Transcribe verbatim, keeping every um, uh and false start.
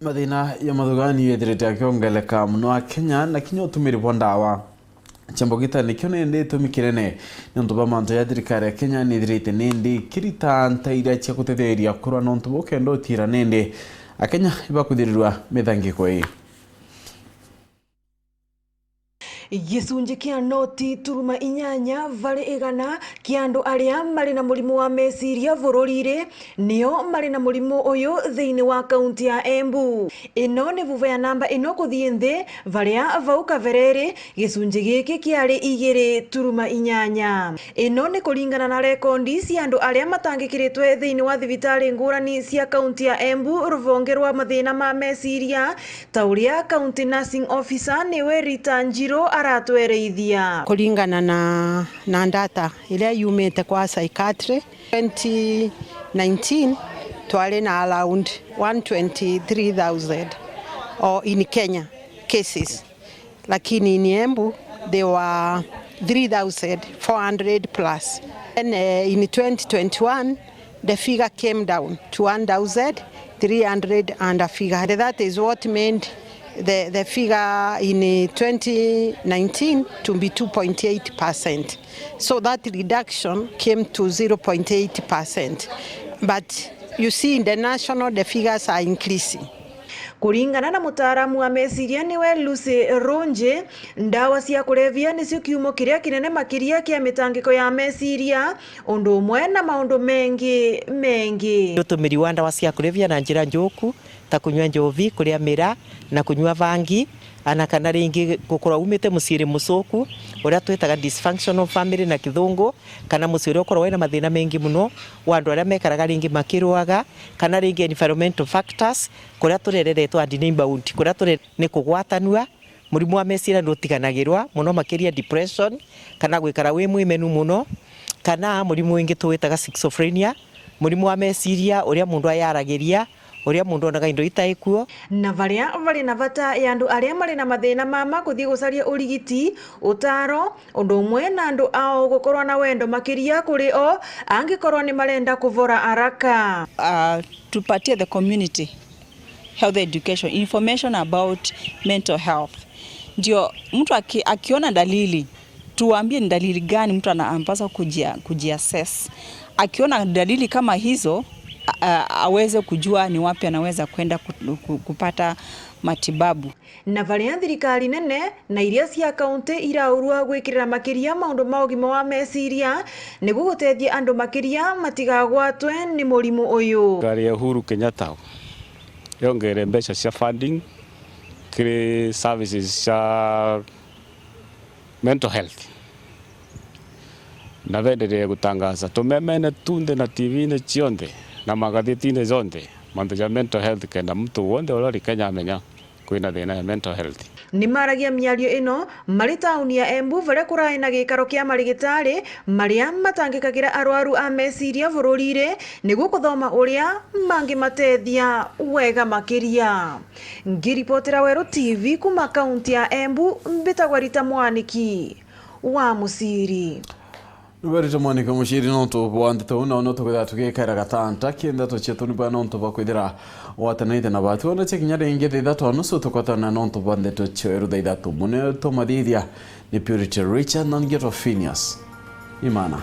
Mathina ya mathuganio yethirite akiongeleka mono Akenya, na kinya utumiri bwa ndawa cia mbugita nikio nindi itumi kinene, niuntu bwa mantu ya thirikari ya Kenya nithirite nindi ikirita ntaira cia gutetheria kurwa na untu buu kenda utira nindi Akenya ibakuthirirwa mithangiko ii. Gicunji kia noti turuma inyanya vari igana kia andu aria mari na murimu wa meciria bururi-ri nio mari na murimu uyu thiini wa kaunti ya Embu. Ino ni vuva ya namba ino kuthii nthi, varia vau kabere-ri gicunji giki kiari igiri turuma inyanya. Ino ni kuringana na rekondi cia andu aria matangikiritwe thiini wa thibitari ngurani cia kaunti ya Embu, ruvonge rwa mathina ma meciria, ta uria County Nursing Officer niwe Rita Njiro aratwereithia. Kuringana na, na data iria yumite kwa psychiatry, twenty nineteen twari na around one twenty-three thousand or in Kenya cases, lakini in Embu they were three thousand four hundred plus. Then, eh, in twenty twenty-one the figure came down to one thousand three hundred and a figure. And that is what made the, the figure in twenty nineteen to be two point eight percent. So that reduction came to zero point eight percent. But you see, in the national, the figures are increasing. Kuringana na mutaaramu wa meciria niwe Lucy Runji, ndawa cia kulevya nicio kiumo kiria kinene makiria kia mitangiko ya meciria, undu umwe na maundu mengi mengi. Utumiri wa ndawa cia kulevya na njira njuku, ta kunyua njovi, kuria miraa, na kunyua bangi, ana kana ringi gukorwa umite muciiri mucuku, uria twitaga dysfunctional family na kithungu, kana mucii uria ukoragwa wina mathina mengi muno wa andu aria mekaraga ringi makirwaga, kana ringi environmental factors, kuria turereretwe and neighborhood, kuria ture ni kugwatanua. Murimu wa meciria ni utiganagirwa muno, makiria depression, kana gwikara wi mwimenu muno, kana murimu wingi tuwitaga schizophrenia, murimu wa meciria uria mundu ayaragiria, uria mundu onaga indo itai kuo. Na varia vari na vata ya andu aria mari na mathina mama kuthii gucaria urigiti, utaro, undu umwe na andu ao gukorwa na wendo makiria kuri o, angikorwa ni marenda kuvora araka. Uh, tupatie the community health education, information about mental health. Ndio mtu aki-, akiona dalili, tuambie ni dalili gani mtu ana-, anapaswa kujia-, kujiassess. Akiona dalili kama hizo, a-, a-, aweze kujua ni wapi anaweza kwenda ku-, ku-, kupata matibabu. Na varia thirikari nene na iria cia kaunti iraurua gwikirira makiria maundu ma ugima wa meciria, niguo gutethia andu makiria matigagwatwe ni murimu uyu. Thirikari ya Uhuru Kenyatta yongere mbeca cia funding kiri services cia mental health, na benderee gutangaza tumemene tunthe na T V-ini cionthe na magathitine jonthe mantu ja mental health, kenda muntu wonthe uria uri Kenya amenya kwina thina ya mental health. Ni maragia miario ino mari tauni ya Embu, varia kurai na gikaro kia marigitari maria matangikagira arwaru a meciria bururi-ri, niguo kuthoma uria mangimatethia wega makiria. Ngiripotera Weru T V kuma kaunti ya Embu, mbitagwa Rita Mwaniki wa Muciri. Nibarite mwanike muciri nontu bwa ndeto uu, na uu no tukwithira tugikara gatanta ki ndeto cietu ni bwa nontu bwa kwithira gwatanite na batu. Ona cia kinya ringi thaa ithatu na nusu tukwatana nontu bwa ndeto cieru thaa ithatu. Mune tumathithia ni Purity Richard na ngetwa Phineas Imana.